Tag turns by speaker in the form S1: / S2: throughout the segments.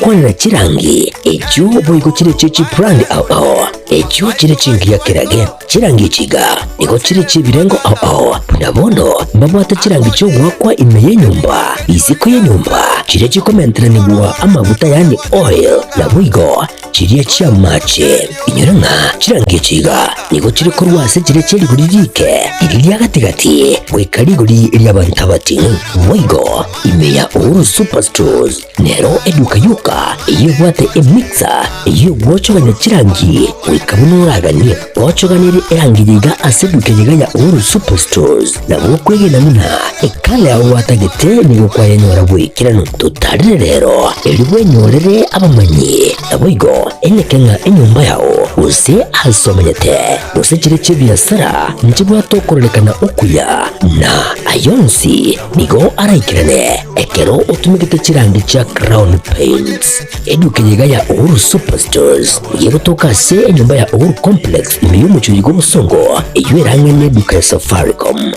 S1: Togokwanera chirangi echio boigo chire chie chibrand ao ao, echio chire chingiya kerage. Chirangi echi iga nigo chire chi'ebirengo ao ao, buna bono mbabwate chirangi chi'ogoakwa ime y'enyomba, isiko y'enyomba, chiria chikomenteranigwa amaguta yaani oil, naboigo chiria chi'amache. Inyora ng'a chirangi echi iga nigo chire korwa ase chiria chie rigori riike, riria ria gati-gati, goika rigori ri'abanto abating'u. Boigo ime ya Uhuru Superstores Nero eduka yoka eyio ebwate emixer eyio egwochogania chirangi goika buna oraganie. Gwochoganirie erangi yiga ase eduka eyio ya Uhuru Superstores, nabo okwegena buna ekala yao gwatagete nigo kwayenyora boikeranu. Totarire rero erio bwenyorere abamanyi, naboigo eneke ng'a enyomba yao gose ase omenyete gose chire chi'ebiasara nchibwate okororekana okuya na ayonsi Nigo araikerane ekero otumegete chirangi chia Crown Paints. Eduka eye iga ya Uhuru Superstores nigo egotoka ase enyomba ya Uhuru Complex ime y'omochie oyo bw'obosongo eyio ere ang'e n'eduka ya Safaricom.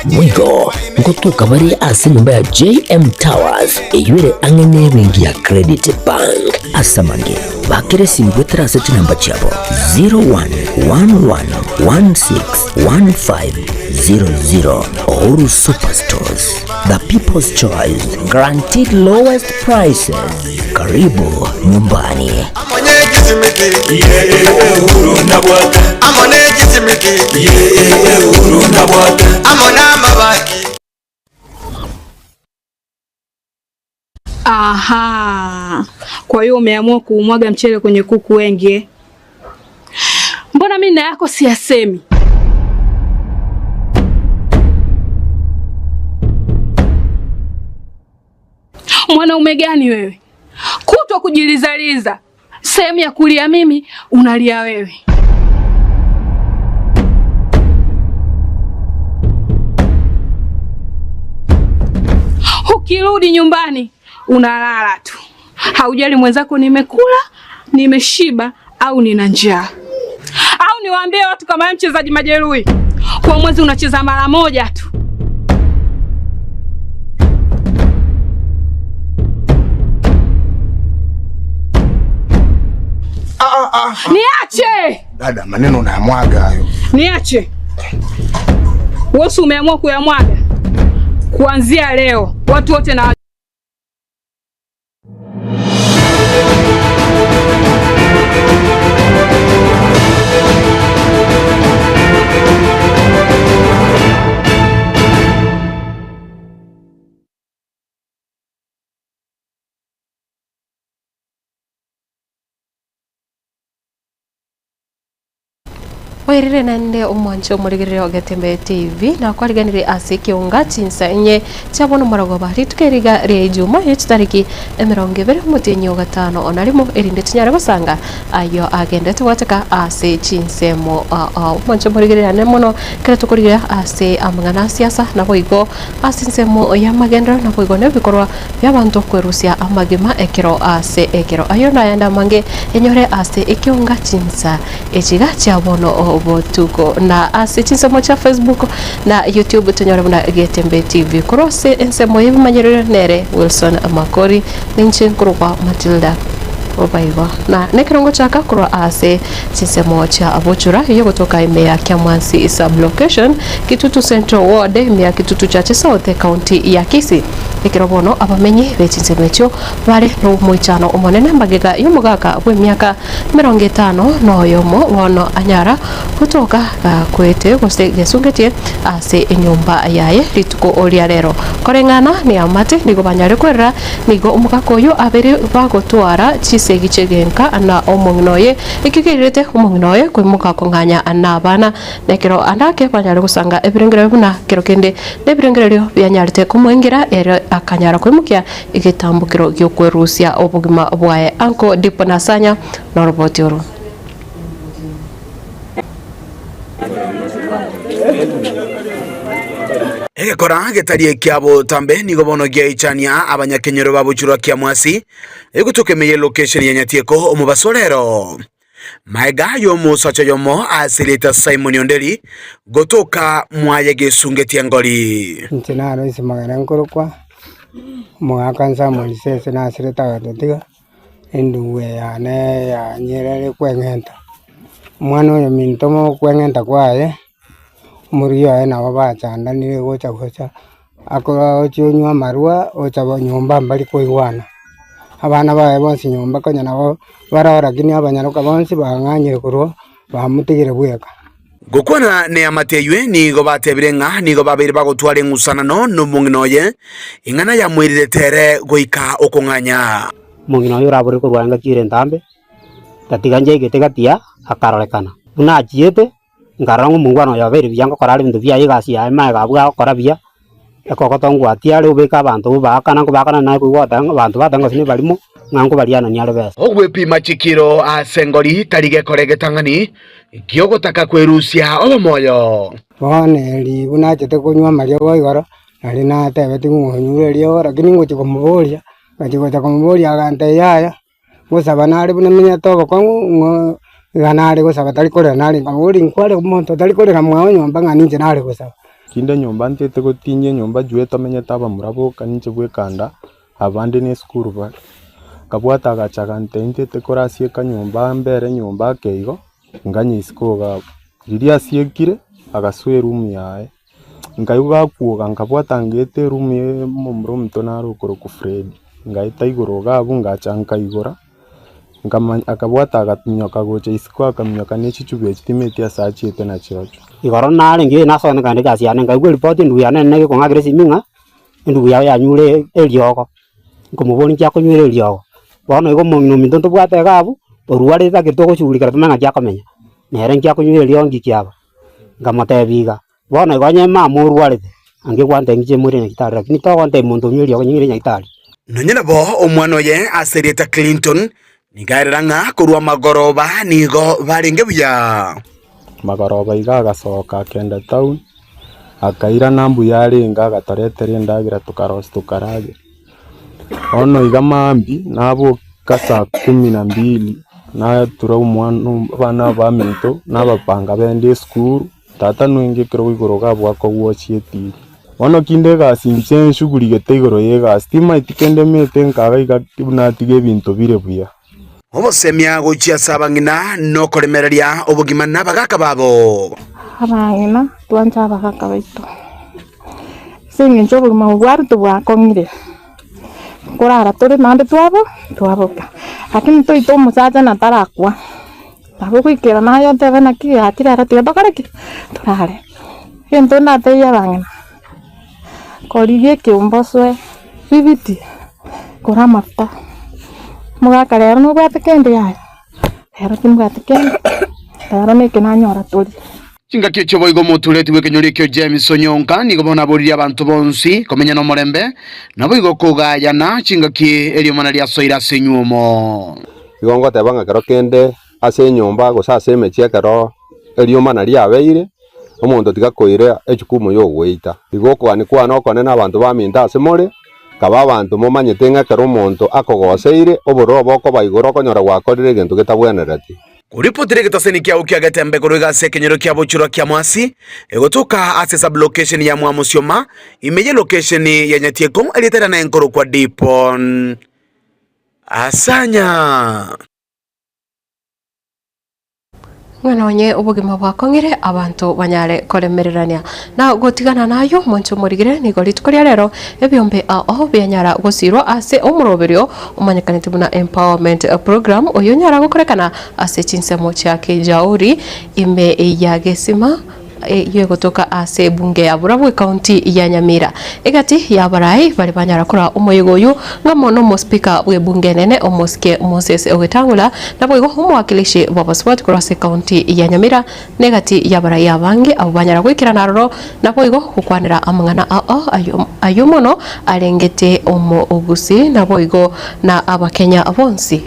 S1: Boigo ngotoka bare ase enyomba ya JM Towers eyio ere ang'e n'ebenki ya Credit Bank. Ase amange, bakera esimi goetera ase chinamba chiabo 0111161500. Uhuru Superstores, the people's choice, guaranteed lowest prices. Karibu nyumbani.
S2: Aha, kwa hiyo umeamua kuumwaga mchele kwenye kuku wengi eh? Mbona mimi na yako siyasemi? Mwanaume gani wewe, kutwa kujilizaliza, sehemu ya kulia mimi unalia wewe. Ukirudi nyumbani unalala tu, haujali mwenzako nimekula, nimeshiba au nina njaa. Au niwaambie watu kama wewe mchezaji majeruhi, kwa mwezi unacheza mara moja tu.
S3: Ah, ah, ah.
S2: Niache
S3: Dada, maneno unayamwaga hayo.
S2: niache. Wewe umeamua kuyamwaga kuanzia leo, watu wote na
S4: Oirire naende omwanche omorigereria o Getembe TV na kwariganirie ase ekeunga chinsa inye chia bono morogoba rituko eriga ria Ijuma ye chitariki emerongo ebere omotienyi o gatano o na rimo erinde chinyare gosanga ayio agenderete gwateka ase chinsemo omwanche omorigereria ane mono ekero tokorigereria ase amang'ana a siasa naboigo ase ensemo y'amagenderero naboigo nebikorwa bi'abanto kwerusia amagima ekero ase ekero. Ayio nayande amange enyore ase ekeunga chinsa echiga chia bono botuko. Na ase chinsemo chia Facebook na YouTube tonyore buna Getembe TV. Korwa ase ensemo y'ebimanyererio nere Wilson Makori, ninche nkorokwa Matilda Obaigo. Na nekero ngochaka korwa ase chinsemo chia Bochura eyio gotoka ime ya Kiamwansi Sub-location, Kitutu Central Ward, ime ya Kitutu Chache South, County ya Kisii. Ekero bono abamenyi be chinsemo echio bare nomoichano omonene magega y'omogaka bw'emiaka emerongo etano noyomo bono anyara gotoka gakwete gose gesungetie ase enyomba yaye rituko ria rero. Koreng'ana neamate nigo banyare kwerera nigo omogaka oyio abere bagotwara chisegi chi'egenka na omong'ina oye, ekio keirete omong'ina oye koimoka kong'anya nabana. Na ekero ande ake banyare gosanga ebirengererio buna kero kende nebirengererio bianyarete komoengera, ere akanyara koimokia egetambokero gi'okwerusia obogima bwaye. Anko Dipo Nasanya noroboti oro.
S5: Egekora getari ekia botambe nigo bono giaichania abanyakenyoro ba Bochurwa Kiamwasi, egotoka ime ye location ya Nyatieko omobaso rero. Magega y'omosacha oyomo ase erieta Simoni Onderi, gotoka mwaye gesungetie engori.
S6: Inche naro ase magena nkorokwa, omogaka Samuel Sese nasirete agatotiga. Endugu eye yane yanyerere kweng'enta, omwana oyo ominto okweng'enta kwaye, omorugi oye nabo bachandanire gocha gocha, akochia onywa amarwa, ocha nyomba mbari koigwana. Abana baye bonsi nyomba konya nabo baroo rakini abanyaroka bonsi bang'anyire korwa bamotigire bweka.
S5: Gokwana neamate eywe nigo batebire ng'a nigo babeire bagotwara eng'usanano nomong'ina oye, ing'ana yamoirirete ere goika okong'anya.
S7: Omong'ina oyo orabore korwa engaki ere entambe, tatiga nchaigete gati ya akarorekana. Buna achiete, nkarora ng'a omongwana oyo obeire buya ngokora are ebinto biaye egasi yaye magega abwo agokora buya, ekogotongwa ati are obeke abanto obaakana nkobaakana naye koigwa goteba ng'a abanto bateba ng'a gose nebarimo, ng'a nkobarianania are besa.
S5: Ogwepima chikiro ase engori tari gekora egetang'ani gi'ogotaka kwerusia obomoyo.
S6: Bono Elihu nachete konywa amariogo igoro, nario natebetie ng'a onyure eriogo, lakini ngochia komoboria, ngachia gocha komoboria agantebia yaya, ngosaba nare buna menyete obokong'u ng'o iga nare gosaba tari korera nare nkamoboria nkware omonto otari korera mwao nyomba ng'a ninche nare gosaba.
S8: Kinde nyomba ntete gotinyia enyomba juu etomenyete abamura boka ninche bwekanda abande ne esukuru bare. Akabwata agacha agantebia ntete korasieka nyomba mbere nyomba ake igo, nganye isiko iga abwo. Riria asiekire, agasoa eroom yaye, nkaigwa gakwoga nkabwata ngaeta eroom ya omomura omonto nare okorokwa Fred, ngaeta igoro iga abwo ngacha nkaigora, nkamanya akabwata agaminyoka gocha isiko akaminyoka ne chichuba echi timanyeti ase achiete nachirochio.
S7: Igoro narenge nasogete nkaenda egasi yane nkaigwa eripoti endugu yane nene egekong'akera esimi ng'a endugu yao yanyure eriogo, nkomoboria nki akonywera eriogo, bono igo omong'ina ominto ntobwate iga abwo, orwarete takeri togoshughulikera tomanye ng'aki akomenya, nere nki akonywera eriogo nki kiaba, nkamotebia iga, bono igo onye mama orwarete, ange gwantebia ngiche moire nyagetari lakini togontebia monto onywa eriogo nying'ire nyagetari.
S5: Nonye nabo omwana oye ase erieta Clinton nigo aerera ng'a korwa magoroba nigo barenge buya.
S8: Magoroba iga agasoka akenda town, akairana mbuya arenge agatoretera endagera tokarosia tokaragera. Bono iga mambia naboka saa kumi na mbili, natura omwana abana baminto nabapanga bende esukuru, tata noenge ekero igoro iga abwaka ogwochia etibi. Bono kinde egasi inche nshugurigete igoro ya egasi, timaeti kende mete nkaga iga buna natiga ebinto bire buya.
S5: Obosemia gochia ase abang'ina nokoremereria obogima nabagaaka babo.
S9: Abang'ina twanche abagaka baito, ase eng'encho obogima obo bwa Ruto bwakong'ire, nkorara tore naende twabo twaboka, lakini toite omosacha na tarakwa, nabo ogoikera naye otebe naki gaki rero tiga tokore ki? Torare. Egento ndatebie abang'ina, korigia ekeombe osoe bibiti. Kora amafuta, omogaka rero nobwate kende yaya? Rero timbwati kende, rero neke nanyora torie.
S5: Chingaki echio boigo omotureti bw'ekenyoro ekio James Onyonka nigo bono aboririe abanto bonsi komenya nomorembe, naboigo kogayana chingaki eriomana riasoire ase enywomo.
S10: Igo ngoteba ng'a kero kende ase enyomba gose ase emechie ekero eriomana riabeire, Omonto tiga koira echukumu y'ogoita. Igo okogania kwane okonene abanto baminto ase more, kaba abanto momanyete ng'a ekero omonto akogoseire, obororo bokoba igoro okonyora gwakorire egento getabwenereti.
S5: Koripotera egetaseni kiao kia Getembe korwa iga ase ekenyoro kia Bochurwa kia Mwasi, egotoka ase sub-location ya Mwamusioma, ime ye location ya Nyatieko, erieta riane nkorokwa Dipon Asanya.
S4: Ng'a nonye obogima bwakong'ire, abanto banyare koremererania. Na gotigana nayio, omonto omorigire nigo rituko ria rero ebiombe ao bianyara gosirwa ase omoroberio omanyekanete buna Empowerment Program, oyio onyara gokorekana ase chinsemo chia Kijauri ime ya Gesima. Eyio egotoka ase ebunge ya Burabwo ekaunti ya Nyamira. Egati y'abarai baria banyara koraa omoyega oyio ng'amo n'omospika bw'ebunge enene omosike Moses Wetang'ula naboigo omowakilishi bw'abasubati korwa ase ekaunti ya Nyamira negati y'abarai abange abwo banyara goikerana aroro naboigo gokwanera amang'ana ao ayio mono arengete omogusii naboigo na abakenya bonsi.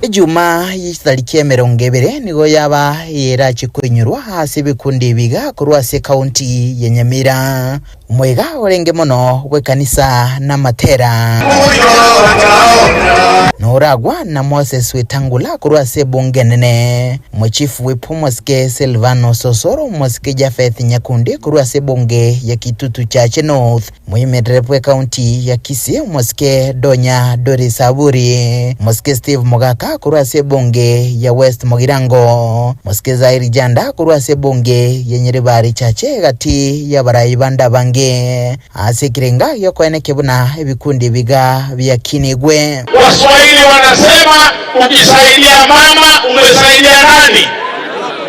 S11: Ejuma ye chitariki emerongo ebere nigo yaba erachie koinyorwa ase ebikundi ebi iga korwa ase ekaunti ya Nyamira. Omoiga orenge mono bw'ekanisa namatera. Noragwa na Moses Wetangula korwa ase ebunge enene, Omochifu bw'Epomosike Silvano Sosoro, Omosike Japheth Nyakundi korwa ase ebunge ya Kitutu Chache North, Omoimerere bw'Ekaunti ya Kisii Omosike Donya Doris Aburi, Omosike Steve Mogaka korwa ase ebunge ya West Mugirango, Omosike Zairi Janda korwa ase ebunge ya Nyaribari Chache egati y'abarai bande abange ase ekerenga gi'okoenekia buna ebikundi ebiga biakinigwe.
S12: Waswahili wanasema ukisaidia mama umesaidia nani?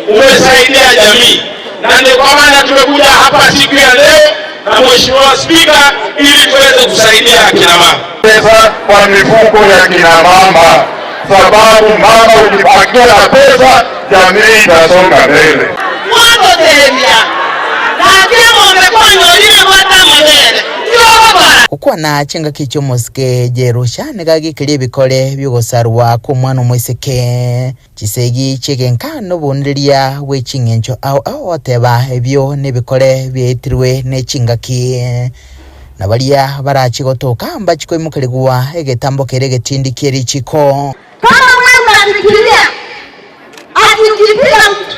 S12: Umesaidia jamii. Na ndio kwa maana tumekuja hapa siku ya leo na Mheshimiwa Spika ili tuweze kusaidia akina mama.
S13: Pesa kwa mifuko ya kina mama, sababu mama ukipakia na pesa jamii itasonga mbele.
S11: Gokwana chingaki chi'omosike Jerusha nigo agekeria ebikore bi'ogosarwa kw'omwana omoiseke, chisegi chi'egenka na obonereria bwe ching'encho ao ao goteba ebio nebikore biaitirwe ne chingaki. Na baria barache gotoka mbachie koimokerigwa egetambo kere egetindi kie richiko.
S14: Kama wewe unafikiria ati ukipiga mtu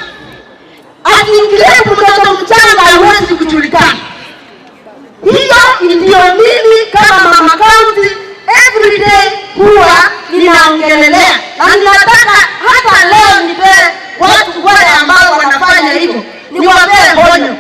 S14: ati ukirape mtoto mchanga haiwezi kujulikana, hiyo ndio mimi kama mama county every day huwa ninaongelelea, na ninataka hata leo nipee watu wale ambao wanafanya hivyo, niwapee onyo.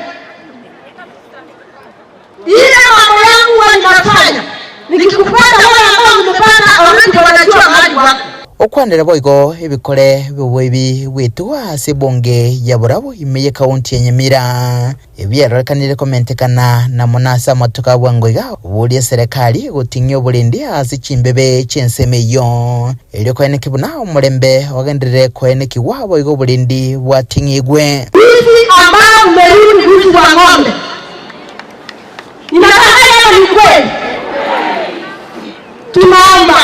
S14: Ile mambo yangu huwa ninafanya, nikikupata wale ambao nimepata already wanajua mahali wako.
S11: Okwanera boigo ebikore bi'oboibi bw'etugo ase ebunge ya Borabu ime y'ekaunti ya Nyamira, ebiarorekanire komentekana na mono ase amatuko a bwango iga, oboria eserekari goting'ia oborendi ase chimbebe chi'ensemo eyio, erio koeneki buna omorembe ogenderere koenekigwa boigo oborendi bwating'igwe.
S14: Wizi ambao umerudi wizi wa ng'ombe. Ninadanganya ama ni kweli? Tunaomba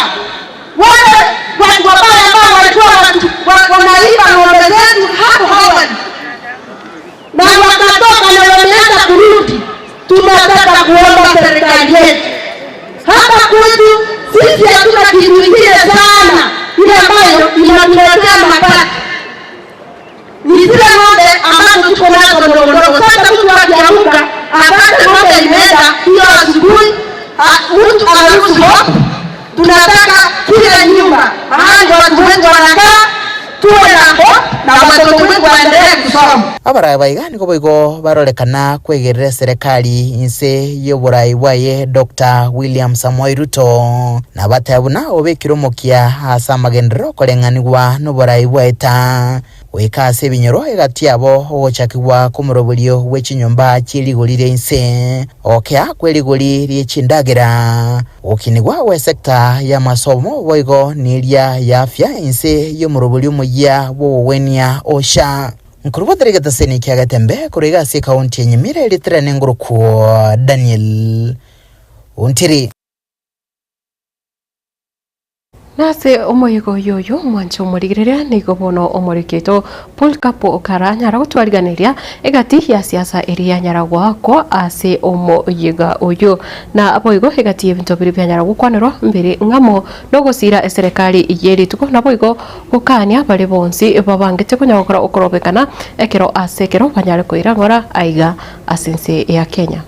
S14: wale watu wabaya ambao walikuwa wanaiba ng'ombe zetu hapo awali na wakatoka na wameanza kurudi, tunataka kuomba serikali yetu hapa kwetu sisi hatuna kitu kingine sana ile ambayo inatuletea mapato ni zile ng'ombe ambazo tuko nazo ndogo ndogo. Sasa mtu akiamka apate ng'ombe imeenda hiyo asubuhi, mtu anaruhusu hope. Tunataka kila nyumba mahali watu wetu wanakaa tuwe na hope na watoto wetu waendelee kusoma.
S11: Abarai baiga nigo boigo barorekana kwegerera eserekari inse y'oborai bwaye Doctor William Samoei Ruto, na bateba buna obekire omokia ase amagenderero koreng'anigwa noborai bwaye ta goika ase ebinyoro egati yabo ogochakigwa kw'omoroberio bwe chinyomba chie rigori ria inse, ogokea kwe rigori rie chindagera, ogokinigwa gwe sector y'amasomo boigo neria ya afya inse y'omoroberio omoyia bw'ogogwenia OSHA. Nkorobotera egetaseni kia Getembe korwa iga ase ekaunti ya Nyamira erietera nengorokwo Daniel Ontiri.
S4: Nase omoyega oyo oyo omwanche omorigereria nigo bono omoriki oito Polycarp Okara anyara gotwariganeria egati ya siasa eria yanyara goakwa ase omoyega oyo. Na boigo egati y'ebinto biria bianyara gokwanerwa mbere ng'amo nogosira eserekari ye rituko naboigo gokania baria bonsi babangete konya gokora okorobekana ekero ase ekero banyare koira ng'ora aiga ase ense ya Kenya.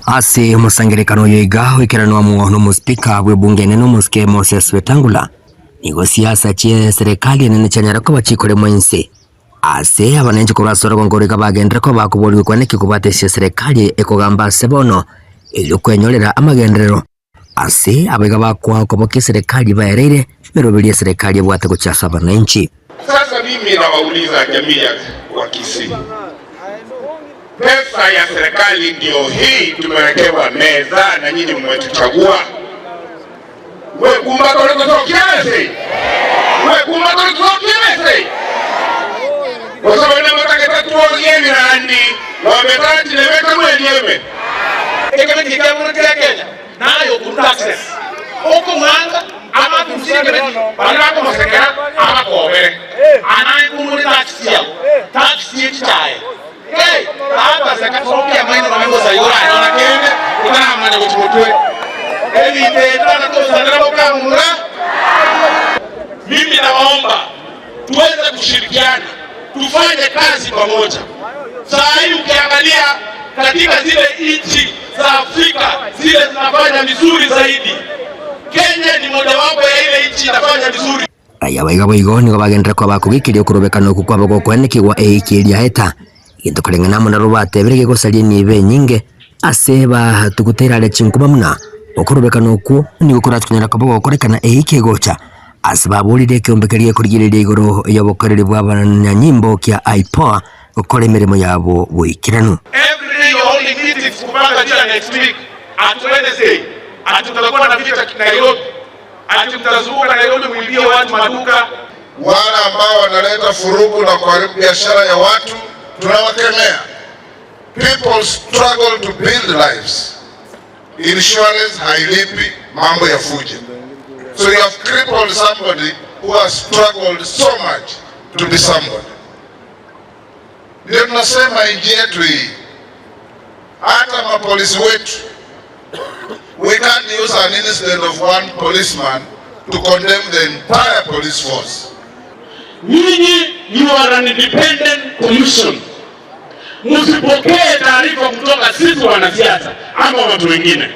S1: Ase omosangererekano oyo iga oikeranwa amo nomospeaker bw'ebunge enene omosike Moses Wetangula, nigo siasa chie serikali enene chianyara koba chikoremwa inse ase abananchi korwa ase orogongo oro iga bagenderere koba bakoborigwa kwane kobwate ase serikali ekogamba ase bono erio kwenyorera amagenderero ase abaiga bakoa okobokia eserekari baereire emeroberio y'eserekari ebwate gochia ase abananchi.
S12: Sasa mimi nawauliza jamii ya Wakisii, pesa ya serikali ndio hii tumewekewa meza na nyinyi mmetuchagua.
S15: Naye othrough taxes okong'anga amakusiekere bari bakomosekera abakobere anaye kumuri tax yao tax yechichaye.
S12: Mimi nawaomba tuweze kushirikiana, tufanye kazi pamoja. Saa hii ukiangalia katika zile nchi za Afrika zile zinafanya vizuri zaidi, Kenya ni mojawapo ya ile nchi inafanya vizuri.
S1: Raia baiga boigo nigo bagenderera koba bakogekeria okorobekana okwo kwabo gokoenekigwa eiki eria eta, egento koreng'ana amo narobwo batebire gegosaria enibo enyinge ase batuguteire are chinkuma buna okorobekana okwo nigo korachikonyara koba gokorekana eiki egocha ase baborire ekeombe keria gekorigereria igoro y'obokoreri bw'abanyanyimbo kia IPOA gokora emeremo yabo boikeranu.
S12: Every day you're holding meetings kupanga juu ya next week at Wednesday ati tutakuwa na vita Nairobi ati mtazunguka Nairobi mwibie watu maduka.
S13: Wale ambao wanaleta furugu na kuharibu biashara ya watu tunawakemea. People struggle to build lives. Insurance hailipi mambo ya fujo. So you have crippled somebody who has struggled so much to be somebody. Ndio tunasema nchi yetu hii, hata mapolisi wetu, we can't use an incident of one policeman to condemn the entire police force.
S12: Nyinyi you are an independent commission. Msipokee taarifa kutoka sisi wanasiasa ama watu wengine.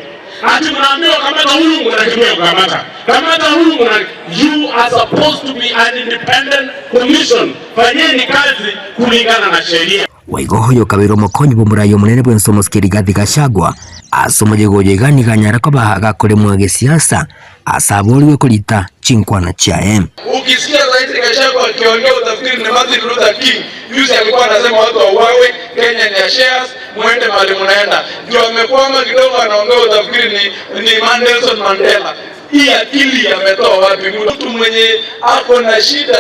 S12: Ati mnaambiwa kamata huyu, mnakimbia kukamata, kamata huyu mna... You are supposed to be an independent commission. Fanyeni kazi kulingana na sheria.
S1: Boigo oyo okabeire omokonyi bw'omorai omonene bw'ense omosike Rigathi Gachagua ase omoyega oyo iga nigo anyare koba gakoremwa gesiasa ase aborigwe korita chinkwana chiaye.
S12: Ukisikia zaidi Gachagua akiongea utafikiri ni Martin Luther King. Juzi alikuwa anasema watu wauawe, Kenya ni ya shares, muende mahali mnaenda. Juu amekwama kidogo anaongea utafikiri ni, ni Nelson Mandela. Hii akili ametoa wapi? Mtu mwenye ako na shida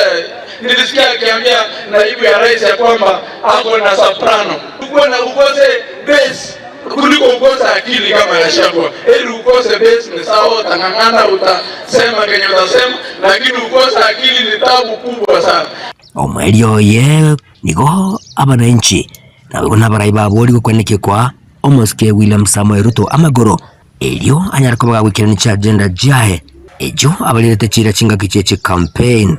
S12: nilisikia akiambia naibu ya rais ya kwamba ako na soprano. Ukuwe na ukose base kuliko ukose akili kama Gachagua. Eli ukose base ni sawa, utang'ang'ana, utasema kenye utasema, lakini ukose akili ni tabu kubwa sana.
S1: Omoerio oye nigo abananchi naboigo nabarai baborigwe kwenekia kwa omosike William Samoei Ruto amagoro erio anyare koba gagoikerania chiagenda chiaye echio abarerete chiira chingaki chie chicampaign.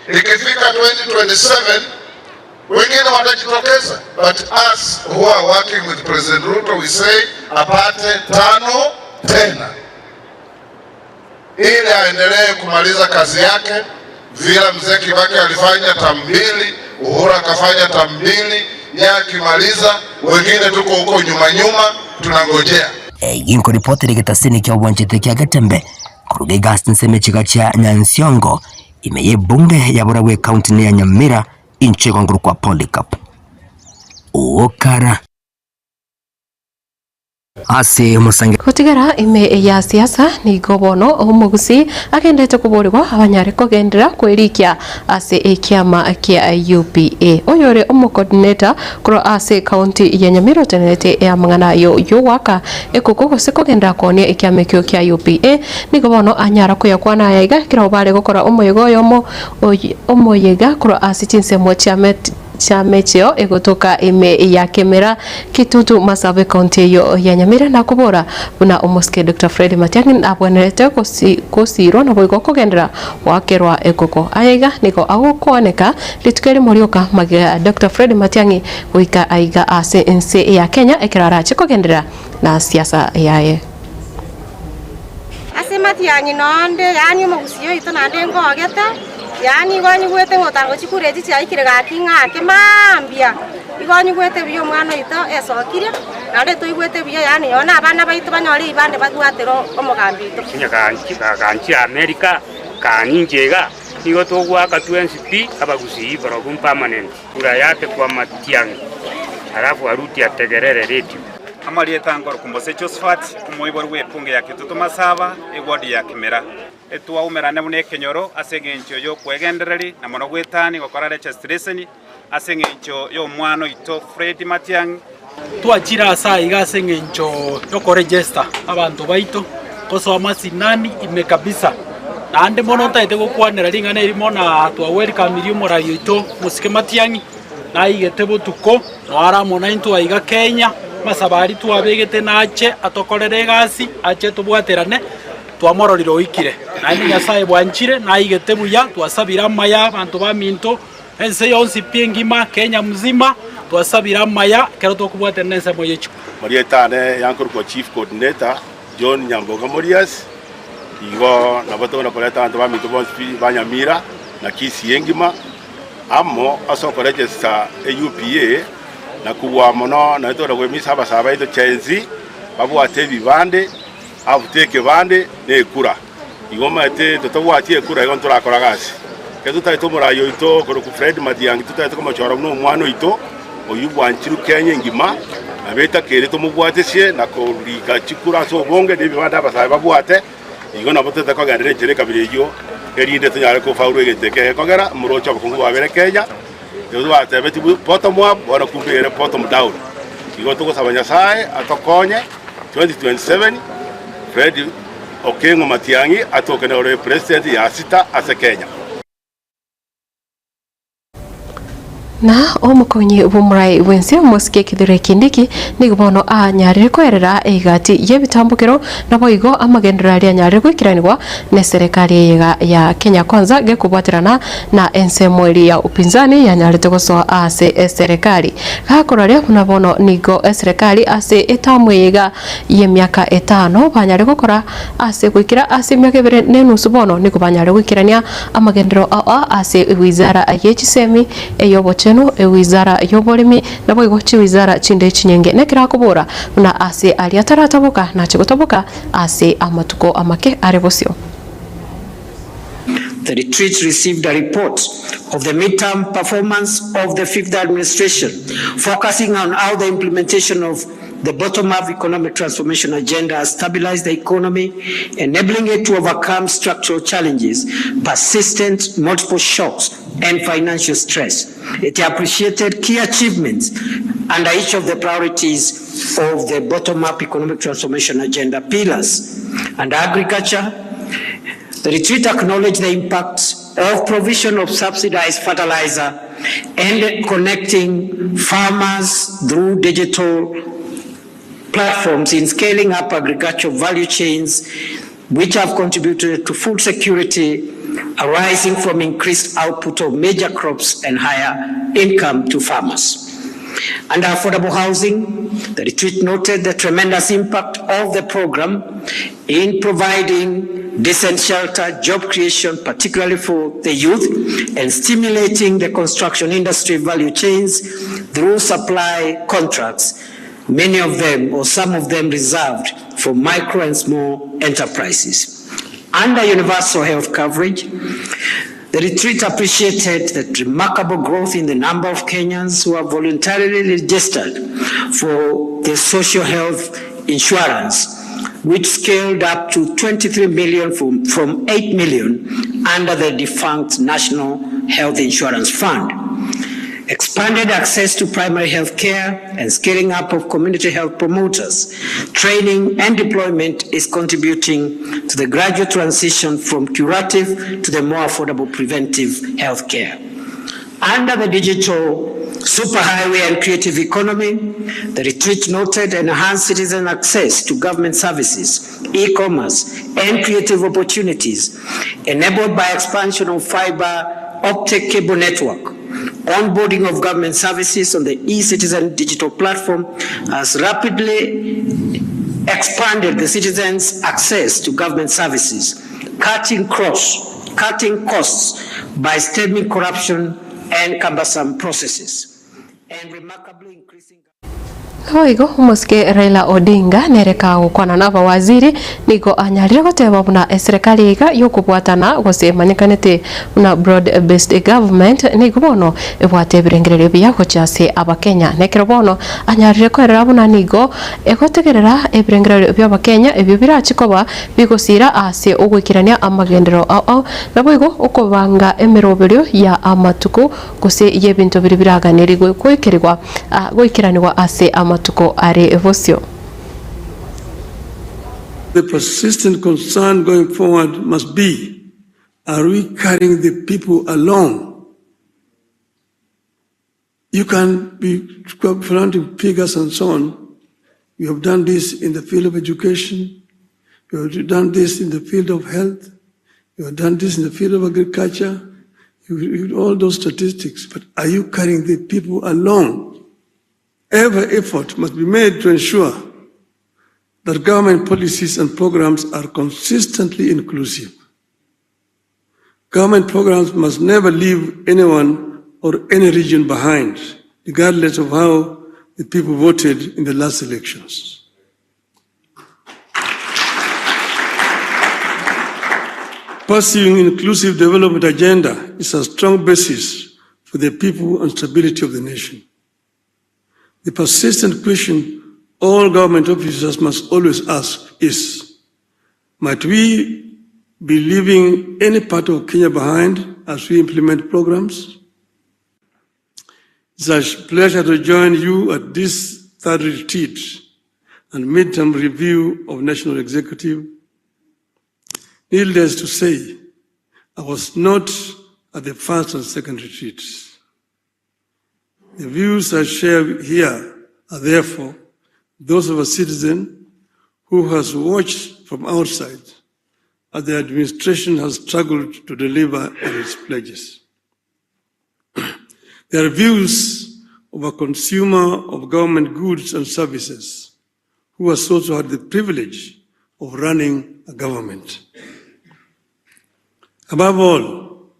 S13: Ikifika 2027 wengine watajitokeza, but us who are working with President Ruto we say apate tano tena, ili aendelee kumaliza kazi yake vile mzee Kibaki alifanya tamu mbili, Uhuru akafanya tamu mbili, yeye akimaliza, wengine tuko huko nyuma nyuma tunangojea.
S1: Ginkoripotera egetasini kia obwanchete kia Getembe koruga egasi ensemo echiga chia Nyansiongo ime y'ebunge ya Borabu ekaunti ya Nyamira inche igongorokwa Polycarp Okara. Ase omosange.
S4: Gotigara ime ya siasa nigo bono omogusi agendete koborigwa abanyare kogendera kwerikia ase ekiama kia UPA. Oyore omocoordinator korwa ase county ya Nyamira otenerete amang'ana ayo yogwaka ekoko gose kogendera koonia ekiama ekio kia UPA nigo bono anyara koyakwana aya iga ekero bare gokora omoyega oyomo omoyega korwa ase chinsemo chia chiamecheo egotoka ime ya Kemera Kitutu Masabe county eyo ya Nyamira na kobora buna omosike Dr. Fred Matiang'i abwenerete gosirwa naboigo kogendera goakerwa ekoko. Aya iga nigo agokwaneka rituko erimo rioka magega Dr. Fred Matiang'i goika aiga ase ense ya Kenya ekero arache kogendera na siasa yaye.
S16: Ase matiang'i nonde, yaani omogusii oito naende ngogete, yaani igo nyigwete ng'a otango chikura echi chiaikire gaki ng'ake mambia, igo nyigwete buya omwana oito esokirie, naende toigwete buya yaani nonye na abana baito banyore ebibande babwatera omogambi oito.
S17: Onye ganchire America, kaninche iga, nigo togoaka twensi pi abagusii barobwo permanent. Kura yake kwa Matiang'i, alafu aruti ategerere radio.
S18: Amarieta ngoro Mose Josephat, omoibori bw'epunge ya Kitutu Masaba, eward ya Kimera. Etwaumerane buna ekenyoro ase eng'encho y'okwegendereri na mono gwetani gokora registration ase eng'encho y'omwana oito Fred Matiang'i.
S19: Twachire ase aiga ase eng'encho y'okoregister abanto baito, gosoa masinani ime kabisa. Naende mono ntagete gokwanera ring'ana erimo na twawelcomire omorai oito Mosike Matiang'i. Naigete botuko, noare amo naintwe aiga Kenya, amasabo aria twabegete nache atokorere egasi, ache tobwaterane, twamororire oikire. Naende Nyasaye bwanchire, naigete buya, twasabire amaya abanto baminto, ense yonsi pi engima, Kenya mzima, twasabire amaya ekero tokobwaterana ensemo ye chikura.
S20: Marieta ane yankorokwa Chief Coordinator John Nyamboga Morias, igo nabo togenda koreta abanto baminto bonsi pi ba Nyamira na Kisii engima, Amo ase okoregesta eUPA na kobua mono naende togenda goemisa abasae baito Gen Z babwate ebibande, after ekebande na ekura. Igo omanyete totobwati ekura igo ntorakora gasi. Ekero totagete omorai oito okorokwa Fred Matiang'i totagete komochora buna omwana oito oyio bwanchirwe Kenya engima nabo etakeire tomobwatesie na korika chikura ase obonge na ebibande abasae babwate. Igo nabo tote kogenderera enchera ekabira eyio, erinde tonyare kofaulu egento eke gekogera omorooche obokongu bwabere Kenya, nigo twatebetigwe bottom up bono kumbe ere bottom down. Igo togosaba Nyasaye atokonye 2027 Fred Okengo Matiang'i atoke nore president ya sita ase Kenya.
S4: Na omokonyi bw'omorai bw'ense omosike Kithure Kindiki nigo bono anyarire koerera egati y'ebitambokero naboigo amagenderero aria anyarire goikeranigwa neserekari eyega ya Kenya Kwanza gekobwaterana na ensemo eria ya upinzani yanyarete gosoa ase eserekari. Gakoraria buna bono nigo eserekari ase etamu eyega y'emiaka etano banyare gokora Ase goikera ase emiaka ebere na enusu bono nigo banyare goikerania amagenderero ao ase ewizara ye chisemi, ey'obochenu, ewizara y'oboremi, naboigo chiwizara chinde chinyinge. Nekero akobora buna ase aria tarataboka nache gotaboka ase amatuko amake are bosio.
S21: The retreat received a report of the midterm performance of the Fifth Administration, focusing on how the implementation of the bottom-up economic transformation agenda has stabilized the economy, enabling it to overcome structural challenges, persistent multiple shocks, and financial stress. It appreciated key achievements under each of the priorities of the bottom-up economic transformation agenda pillars. Under agriculture, the retreat acknowledged the impact of provision of subsidized fertilizer and connecting farmers through digital platforms in scaling up agricultural value chains, which have contributed to food security arising from increased output of major crops and higher income to farmers. Under affordable housing, the retreat noted the tremendous impact of the program in providing decent shelter, job creation, particularly for the youth, and stimulating the construction industry value chains through supply contracts, many of them or some of them reserved for micro and small enterprises. Under universal health coverage, the retreat appreciated the remarkable growth in the number of Kenyans who have voluntarily registered for the social health insurance, which scaled up to 23 million from, from 8 million under the defunct National Health Insurance Fund. Expanded access to primary health care and scaling up of community health promoters, training and deployment is contributing to the gradual transition from curative to the more affordable preventive health care. Under the digital superhighway and creative economy, the retreat noted enhanced citizen access to government services, e-commerce, and creative opportunities enabled by expansion of fiber optic cable network. Onboarding of government services on the e-citizen digital platform has rapidly expanded the citizens' access to government services, cutting cross, cutting costs by stemming corruption and cumbersome processes, and remarkably increasing
S4: Naboigo omosike Raila Odinga nere kagokwana nabawaziri nigo anyarire goteba buna eserekari iga yokobwatana gose emanyekanete buna Broad Based Government nigo bono ebwate ebirengererio ebiya gochia ase abakenya. Nekero bono anyarire koerera buna nigo egotegerera ebirengererio biabakenya ebio birache koba bigosira ase ogoikerania amagenderero ao ao naboigo okobanga emeroberio ya amatuko gose y'ebinto biria biraganerigwe goikerigwa goikeranigwa ase amatuko are bosio.
S22: The persistent concern going forward must be, are we carrying the people along? You can be flaunting figures and so on. We have done this in the field of education. We have done this in the field of health. We have done this in the field of agriculture. You, you, all those statistics. But are you carrying the people along? Every effort must be made to ensure that government policies and programs are consistently inclusive. Government programs must never leave anyone or any region behind, regardless of how the people voted in the last elections. Pursuing inclusive development agenda is a strong basis for the people and stability of the nation. The persistent question all government officers must always ask is, might we be leaving any part of Kenya behind as we implement programs? It's a pleasure to join you at this third retreat and midterm review of National Executive. Needless to say, I was not at the first and second retreats. The views I share here are therefore those of a citizen who has watched from outside as the administration has struggled to deliver on its pledges. There are views of a consumer of government goods and services who has also had the privilege of running a government. Above all,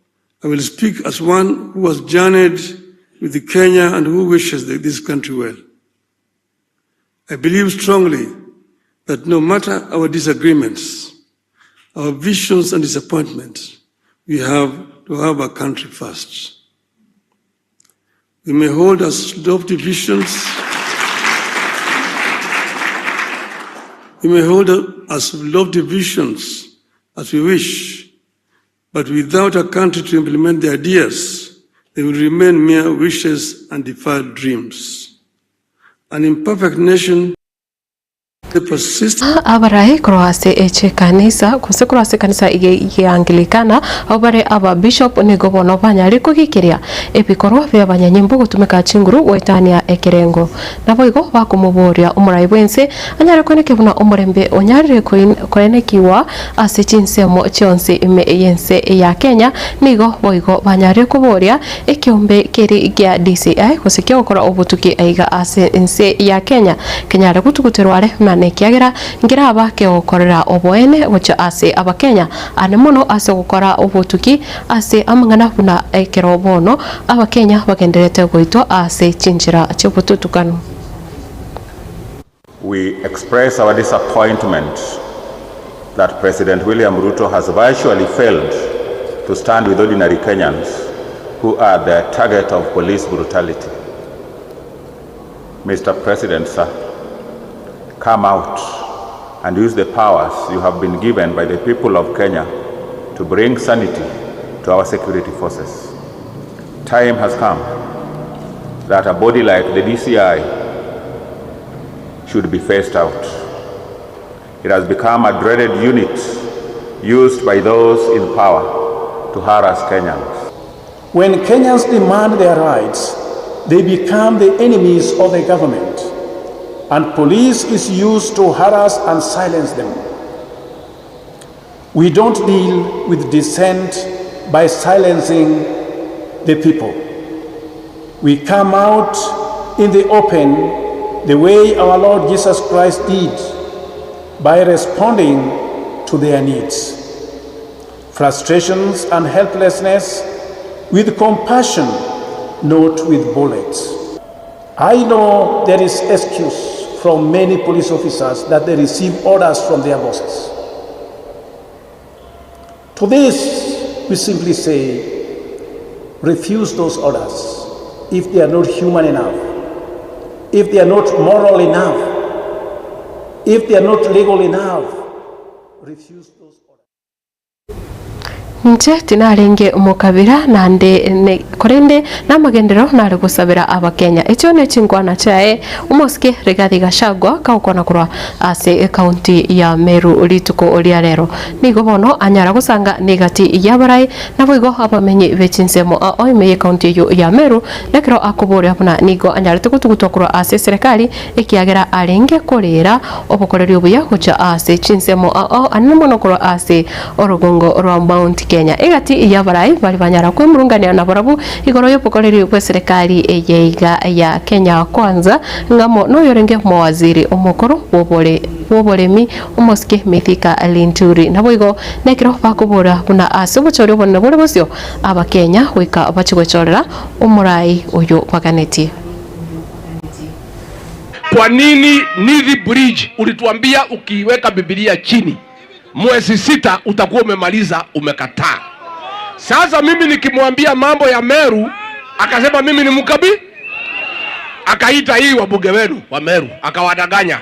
S22: I will speak as one who has journeyed with the Kenya and who wishes this country well. I believe strongly that no matter our disagreements, our visions and disappointments, we have to have our country first. We may hold as lofty visions. We may hold as lofty visions as we wish, but without a country to implement the ideas, they will remain mere wishes and deferred dreams. An imperfect nation
S4: Abarai korwa ase echikanisa gose korwa ase ekanisa y'Eangilikana abwo bare ababishop nigo bono banyare kogikiria ebikorwa bi'abanyanyimbo gotumeka chinguru goetania ekerengo. Naboigo bakomoboria omorai bw'ense anyare koenekia buna omorembe onyarire koenekigwa ase chinsemo chionsi ime y'ense ya Kenya. Nigo boigo banyarire koboria ekeombe keria gia DCI gose ki'ogokora obotuki aiga ase ense ya Kenya kenyare gotuguterwa are buna nekiagera nkeraba kegokorera oboene gochia ase Abakenya ane mono ase ogokora obotuki ase amang'ana buna ekero bono Abakenya bagendererete goitwa ase chinchera chi'obotutukanu.
S2: We express our disappointment that President William Ruto has virtually failed to stand with ordinary Kenyans who are the target of police brutality. Mr. President, sir, come out and use the powers you have been given by the people of Kenya to bring sanity to our security forces. Time has come that a body like the DCI should be phased out. It has become a dreaded unit used by those in power to harass Kenyans.
S3: When Kenyans demand their rights, they become the enemies of the government, and police is used to harass and silence them. We don't deal with dissent by silencing the people. We come out in the open the way our Lord Jesus Christ did by responding to their needs. Frustrations and helplessness with compassion, not with bullets. I know there is excuse from many police officers that they receive orders from their bosses. To this, we simply say, refuse those orders if they are not human enough, if they are not moral enough, if they are not legal enough, refuse those orders.
S4: Inche tinarenge omokabira naende ne, korende namagenderero nare gosabera Abakenya. Echio nechinkwana chiaye omosike Rigathi Gachagua kagokwana korwa ase ecounty ya Meru rituko ria rero. Nigo bono anyara gosanga negati y'abarai naboigo abamenyi be chinsemo ao ime y'ecounty eyio ya Meru nekero akoboria buna nigo anyarete gotugutwa korwa ase eserekari ekiagera arenge korera obokoreri obuya gochia ase chinsemo ao anene mono korwa ase Orogongo rwa Mount Kenya. Egati y'abarai baria banyara kwemurungania nabarabwo igoro y'obokoreri bw'eserekari eye iga ya Kenya Kwanza, ng'amo noyorenge mowaziri omokoro bw'oboremi omosike Mithika Linturi. Naboigo nekero bakobora buna ase obochori obonene bore bosio Abakenya goika bachie gwechorera omorai oyo baganetie.
S6: Kwa nini Nithi Bridge ulituambia ukiiweka Bibilia chini mwezi sita utakuwa umemaliza, umekataa. Sasa mimi nikimwambia mambo ya Meru akasema mimi ni mkabi, akaita hii wabunge wenu wa Meru akawadanganya.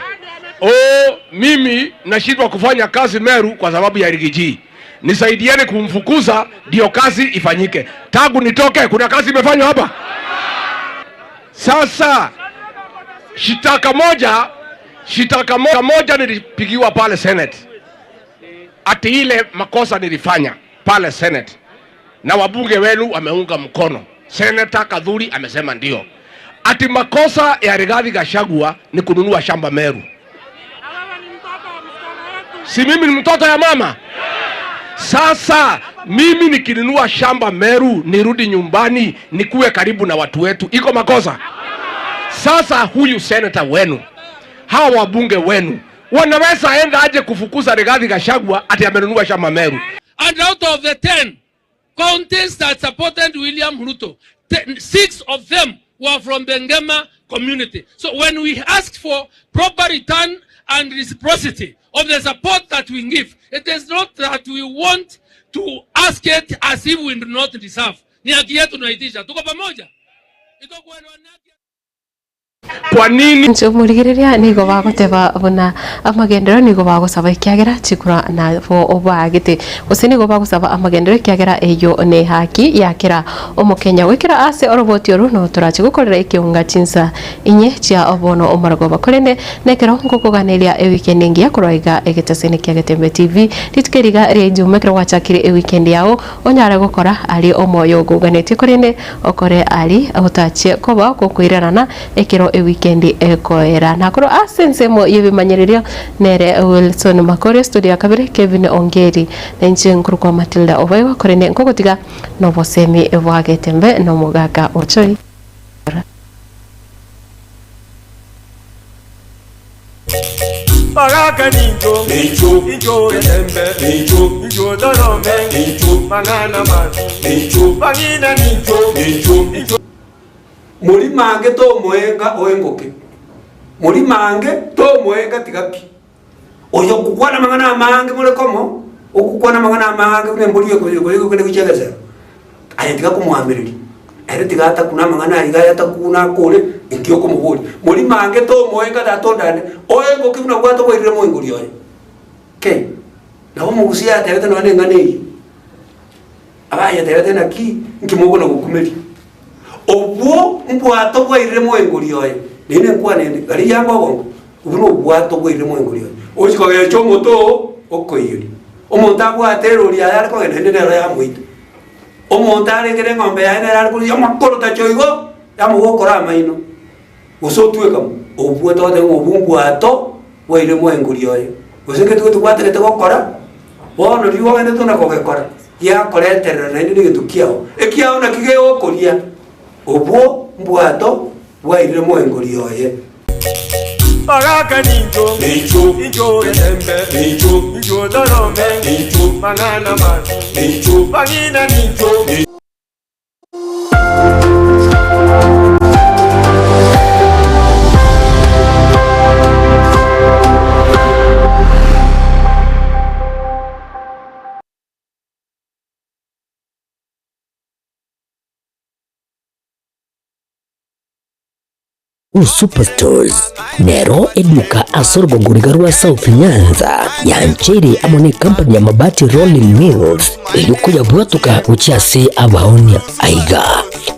S6: Oh, mimi nashindwa kufanya kazi Meru kwa sababu ya Rigiji, nisaidieni kumfukuza ndio kazi ifanyike. Tangu nitoke kuna kazi imefanywa hapa? Sasa shitaka moja, shitaka moja nilipigiwa pale Senate ati ile makosa nilifanya pale Senate na wabunge wenu wameunga mkono. Senator Kathuri amesema ndio, ati makosa ya Rigathi Gachagua ni kununua shamba Meru. Si mimi ni mtoto ya mama? Sasa mimi nikinunua shamba Meru nirudi nyumbani nikuwe karibu na watu wetu, iko makosa? Sasa huyu senator wenu, hawa wabunge wenu wanaweza enda aje kufukuza Rigathi Gachagua ati amenunua shamba Meru?
S7: And out of the 10 counties that supported William Ruto, 6 of them were from the Ngema community. So when we ask for proper return and reciprocity of the support that we give, it is not that we want to ask it as if we do not deserve. Ni haki yetu tunaitisha. Tuko pamoja?
S6: Kwa nini?
S4: Inche omorigereria nigo bagoteba buna amagenderero nigo bagosaba ekiagera chikura nabo obaagete, gose nigo bagosaba amagenderero ekiagera eyio ne haki ya kera omokenya. Goikera ase oroboti oru no torache gokorera ekeunga chinsa inye chia obono omorogoba. Korende nekero ngokoganeria eweekend engiya korwa iga egeteseni kia Getembe TV rituko eriga ria Ijumaa ekero gwachakire eweekend yao onyare gokora aria omoyo ogoganetie korende okore aria otachie koba gokoirerana ekero ewikendi ekoera. Nakorwa ase ensemo y'ebimanyererio nere Wilson Makori, studio ya kabere Kevin Ongeri, na inche nkorokwa Matilda Obaigwa, korende nkogotiga nobosemi bwa Getembe na omogaka Ochoi.
S23: Bagaka nincho, nincho, nincho getembe, nincho, nincho dorome, nincho, mang'ana mabi, nincho, bang'ina nincho, nincho, nincho.
S24: Morimange tomoenga oengoke, morimange tomoenga tiga pi. Oyo okokwana amang'ana amange more komo, okokwana amang'ana amange buna embori ekoyegokende gochia egesero, aye tiga komoamereria, ere tiga atakune amang'ana aiga aya atakune akore, inki okomoboria. Morimange tomoenga tata ondane, oengoke buna gwatoboirire moengori oye. Kei, nabo omogusii atebete nonya na eng'ana eyio. Abayetebete naki, inki mogona gokumeria? Obwo mbwato bwairire moengori oye, naende enkwana ende, gari yanga obongo, obwo nobwato bwairire moengori oye. Ochia kogecha omote oo okoiyeria. Omonto abwate erori yaye are kogenda naende nero yamoita. Omonto arenge neng'ombe yaye nere are korusia amakorotacho igo, yamogokora amaino, gose otweka mo. Obwo togoteba ng'a obwo mbwato bwairire moengori oye. Gose egento gete gwatagete gokora, bono riria ogendete ona kogekora, giakoreterera naende negento kiao, ekiao naki gegokoria, obwo mbwato bwairire moengori oye.
S23: Bagaka nincho, nincho, nincho getembe, nincho, nincho dorome, nincho, mang'ana mabi, nincho, bang'ina nincho.
S1: Uhuru Superstores nero eduka ase orogongo riga rwa South Nyanza yancheire amo ne company ya Mabati Rolling Mills erio koyabwatoka gochia ase abaonia. Aiga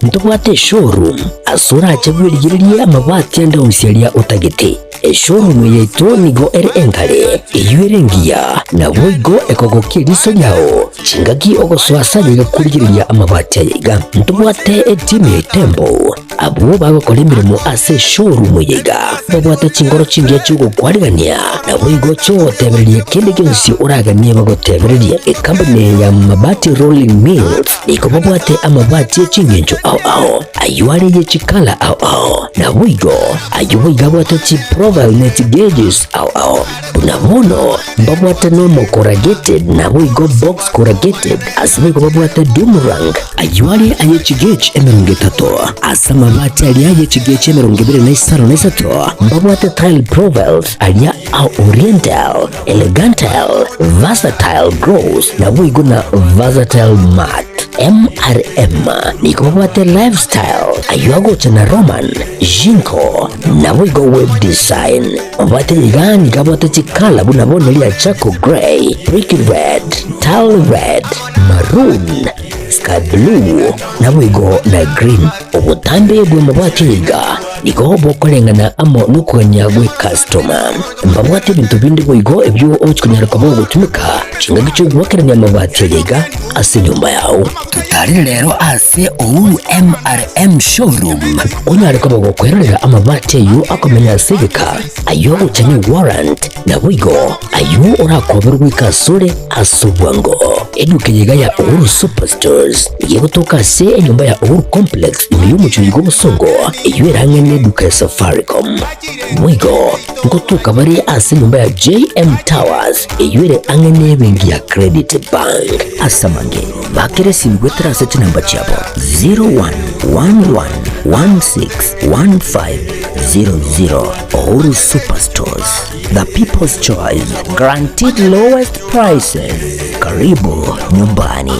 S1: ntobwate eshowroom ase orache bwerigererie amabati ande onsi aria otagete. Eshowroom yaito nigo ere enkare, eyio ere engiya, naboigo ekogokia eriso riao chingaki ogosoa ase ayaiga korigereria amabati ayaiga. Ntobwate etimu ya Itembo Abwo bagokora emeremo ase eshowroom eye iga, babwate chingoro chingiya chi'ogokwarigania, naboigo chi'ogotebereria kende gionsi oraganie bagotebererie. Ekampuni eye ya Mabati Rolling Mills nigo babwate amabati e chingencho ao ao, ayio are ye chikala ao ao, naboigo ayio boigo abwate chiprofile ne chigauges ao ao. Buna bono mbabwate nomo corrugated naboigo box corrugated, ase boigo babwate doom rank, ayio are aye chigauge 30, ase amabati aria aye chigauge 23 mbabwate tile profiles aria a oriental, elegantal, versatile gloss naboigo na versatile matte. MRM nigo babwate lifestyle, ayio agocha na Roman, Jinko, naboigo web design. Obwate iga nigo abwate chikala buna bono ria charcoal grey, brick red, tile red, maroon, sky blue, naboigo na green. Obotambe bw'amabati iga nigo bokoreng'ana amo nokogania gw'ecustoma. Mbabwate ebinto binde boigo ebio ogochi konyara koba ogotumeka chingaki chi'ogoakerania amabati aya iga ase enyomba yao. Totarire rero ase Uhuru MRM Showroom onyare koba gokwerorera amabati ayio akomenya ase egeka, ayio agocha ne warrant, naboigo ayio orakoberwe goika asore ase obwango. Eduka eye iga ya Uhuru Superstores nigo egotoka ase enyomba ya Uhuru Complex ime y'omochie oyo bw'obosongo, eyio ere ang'e neduka ya Safaricom. Boigo ngotoka bare ase enyomba ya JM Towers eyio ere ang'e nebenki ya Credit Bank. Ase amange, bakera esimi goetera ase chinamba chiabo 0111161500. Uhuru Superstores, the people's choice, guaranteed lowest prices. Karibu nyumbani.